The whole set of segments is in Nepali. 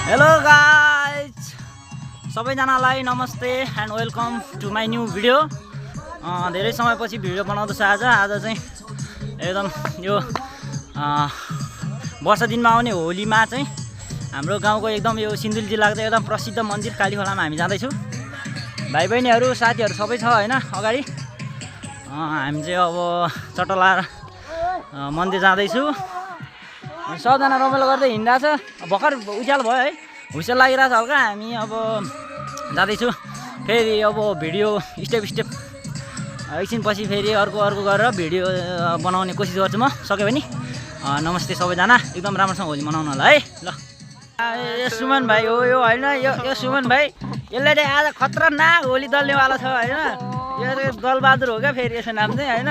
हेलो गाइज, सबैजनालाई नमस्ते and welcome to my new video. धेरै समयपछि भिडियो बनाउँदैछ। आज चाहिँ एकदम यो वर्ष दिनमा आउने होलीमा चाहिँ हाम्रो गाउँको एकदम यो सिन्धुली जिल्लाको चाहिँ एकदम प्रसिद्ध मन्दिर कालीखोलामा हामी जाँदैछौँ। भाइ बहिनीहरू साथीहरू सबै छ होइन अगाडि। हामी चाहिँ अब चटला मन्दिर जाँदैछु। सबजना रमाइलो गर्दै हिँडिरहेछ। भर्खर उज्यालो भयो है, हुइसेल लागिरहेछ हल्का। हामी अब जाँदैछु। फेरि अब भिडियो स्टेप एकछिनपछि फेरि अर्को गरेर भिडियो बनाउने कोसिस गर्छु म सक्यो भने। नमस्ते सबैजना, एकदम राम्रोसँग होली मनाउनु होला है। ल यो सुमन भाइ हो, यो होइन यो सुमन भाइ, यसले चाहिँ आज खतरनाक होली दल्नेवाला छ होइन। यो दलबहादुर हो क्या फेरि यसो नाम चाहिँ होइन।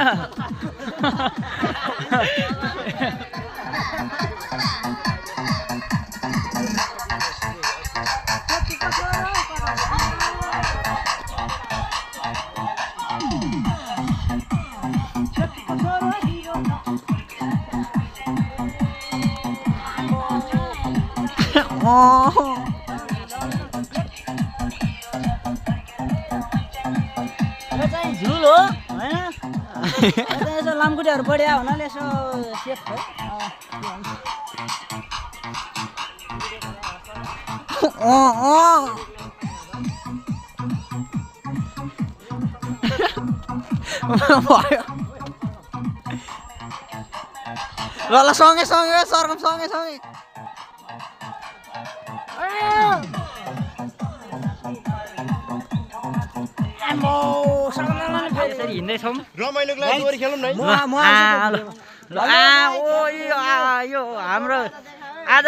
यो चाहिँ झुल हो होइन। यसो लामखुट्टेहरू बढिया हुनाले यसो सेफ है। ल सँगै सरकम सँगै हिँड्दैछौँ। यो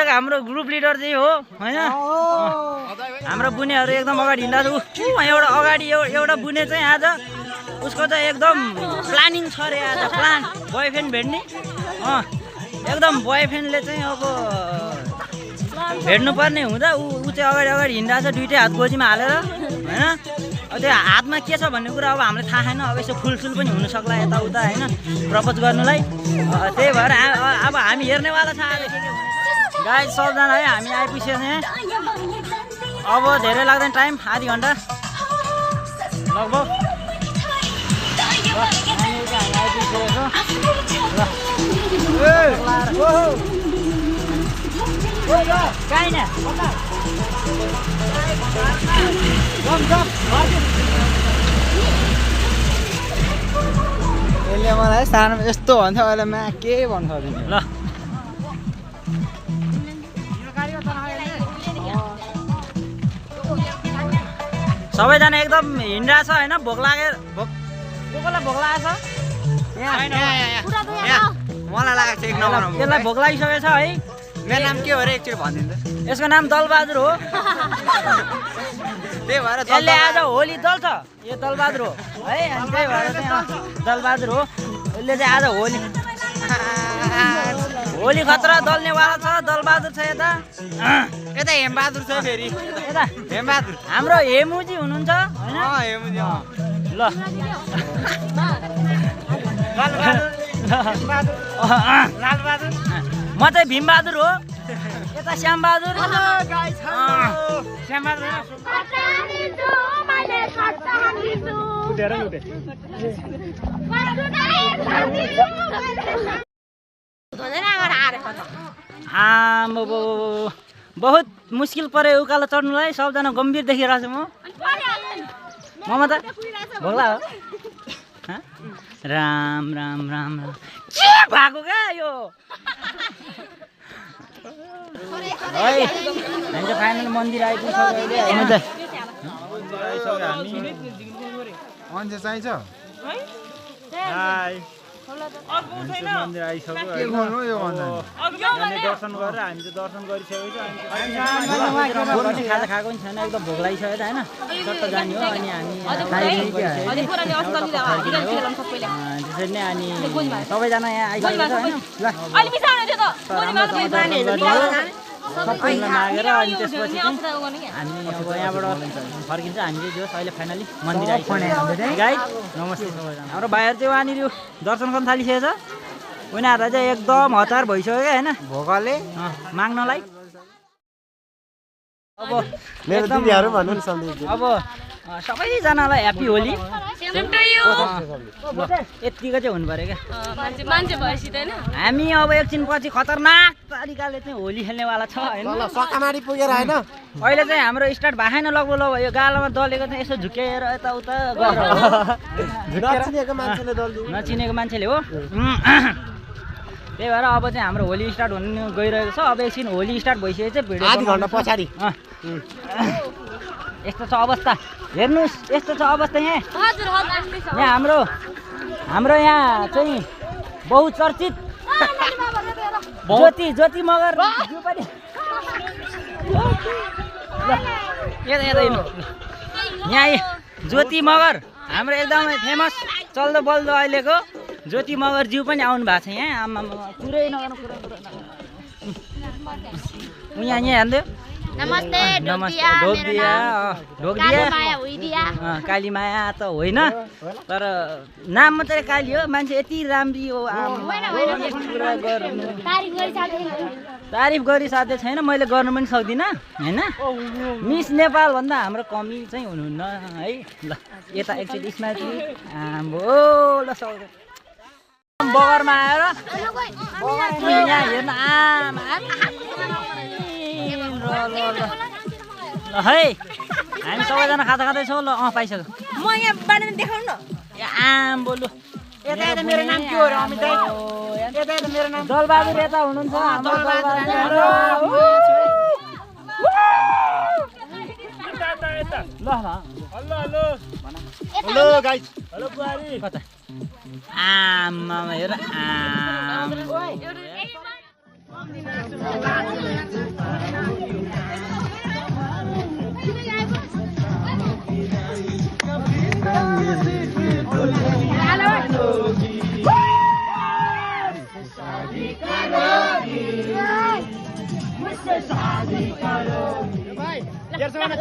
हाम्रो ग्रुप लिडर चाहिँ हो होइन। हाम्रो बुनेहरू एकदम अगाडि हिँड्दा छ। एउटा अगाडि एउटा बुने चाहिँ आज उसको चाहिँ एकदम प्लानिङ छ अरे। आज प्लान बोयफ्रेन्ड भेट्ने। एकदम बोयफ्रेन्डले चाहिँ अब भेट्नुपर्ने हुँदा ऊ चाहिँ अगाडि हिँडिरहेको छ, दुइटै हात गोजीमा हालेर होइन। अब त्यो हातमा के छ भन्ने कुरा अब हामीलाई थाहा छैन। अब यसो फुलसुल पनि हुनसक्ला यताउता होइन प्रपोज गर्नुलाई। त्यही भएर अब हामी हेर्नेवाला छ आज के हुन्छ। गाइज सबजना है, हामी आइपुगेको यहाँ। अब धेरै लाग्दैन टाइम, आधी घन्टा लगभग। यसले मलाई सानो यस्तो भन्छ, अहिले मा के भन्छ ल सबैजना एकदम हिँडिरहेछ होइन। भोक लागेर कसलाई भोक लागेको छ? मलाई लागेको छ एक नम्बर। यसलाई भोक लागिसकेको छ है। मेरो नाम के हो रे एकचोटि भनिदिनु त। यसको नाम दलबहादुर हो। त्यही भएर यसले आज होली दल्छ। यो दलबहादुर हो है, अनि त्यही भएर चाहिँ दलबहादुर हो। यसले चाहिँ आज होली खतरा दल्नेवाला छ। दलबहादुर छ यता हेमबहादुर छ। फेरि यता हेमबहादुर हाम्रो हेमुजी हुनुहुन्छ होइन। हेमुजी ल लालबहादुर। म चाहिँ भीमबहादुर हो। यता श्यामबहादुर। बहुत मुस्किल पर्यो उकालो चढ्नुलाई। सबजना गम्भीर देखिरहेको छु म त भोग्ला हो। राम राम राम राम के भएको क्या यो है। हामी चाहिँ फाइनल मन्दिर आइपुग्छ अहिले होइन। मान्छे चाहिन्छ मन्दिर आइसक्यो के गर्नु यो भन्दा दर्शन गरेर हामी चाहिँ दर्शन गरिसकेको छ। खाजा खाएको पनि छैन, एकदम भोक लागिसक्यो त होइन। चट्ट जाने हो अनि हामी त्यसरी नै अनि सबैजना यहाँ आइसकेको छ होइन। सबैलाई मागेर अनि त्यसपछि चाहिँ हामी अब यहाँबाट फर्किन्छ। हामी चाहिँ जोस् अहिले फाइनली मन्दिर आइसक्यो। गाइज नमस्ते सबैजना। हाम्रो भाइहरू चाहिँ वहाँनिर दर्शन गर्न थालिसकेको छ। उनीहरूलाई चाहिँ एकदम हतार भइसक्यो क्या होइन, भोकले माग्नलाई। अब मेरो एकदम दिदीहरू भन्नु नि सन्देश अब सबैजनालाई ह्याप्पी होली यत्तिको चाहिँ हुनु पऱ्यो क्या मान्छे भएपछि त हैन हामी अब एकछिन पछि खतरनाक तरिकाले चाहिँ होली खेल्नेवाला छ होइन ल सकामारी पुगेर होइन अहिले चाहिँ हाम्रो स्टार्ट भएन लगभग लगभग यो गालामा दलेको चाहिँ यसो झुकेर यताउता नचिनेको मान्छेले दल्दियो नचिनेको मान्छेले हो त्यही भएर अब चाहिँ हाम्रो होली स्टार्ट हुन गइरहेको छ अब एकछिन होली स्टार्ट भइसकेपछि चाहिँ भिडियो आधी घन्टा पछाडि यस्तो छ अवस्था हेर्नुहोस् यस्तो छ अवस्था यहाँ हजुर हजुर यहाँ हाम्रो यहाँ चाहिँ बहुचर्चित ज्योति मगर जो पनि यता हेर्नु यहाँ ज्योति मगर हाम्रो एकदमै फेमस चल्दो बल्दो अहिलेको ज्योति मगर ज्यू पनि आउनु भएको छ यहाँ आमा कुरै नगर्नु यहाँ हेर्दै नमस्ते ढोकदिया कालीमाया त होइन तर नाम मात्रै काली हो मान्छे यति राम्री हो तारिफ गरी साध्य छैन मैले गर्नु पनि सक्दिनँ होइन मिस नेपाल भन्दा हाम्रो कमी चाहिँ हुनुहुन्न है ल यता एकचोटि स्माइल आम्बो ल बगरमा आएर यहाँ हेर्नु आमा ल है हामी सबैजना खाता खाँदैछौँ ल पाइसक्यो म यहाँ बाँडेर देखाउनु न आम बोलु यता मेरो नाम के हो र अमित दाइ यता मेरो नाम दलबहादुर यता हुनुहुन्छ हाम्रो दलबहादुर ल हेलो गाइस हेलो बुहारी कता आमा हेर आम Vai, la persona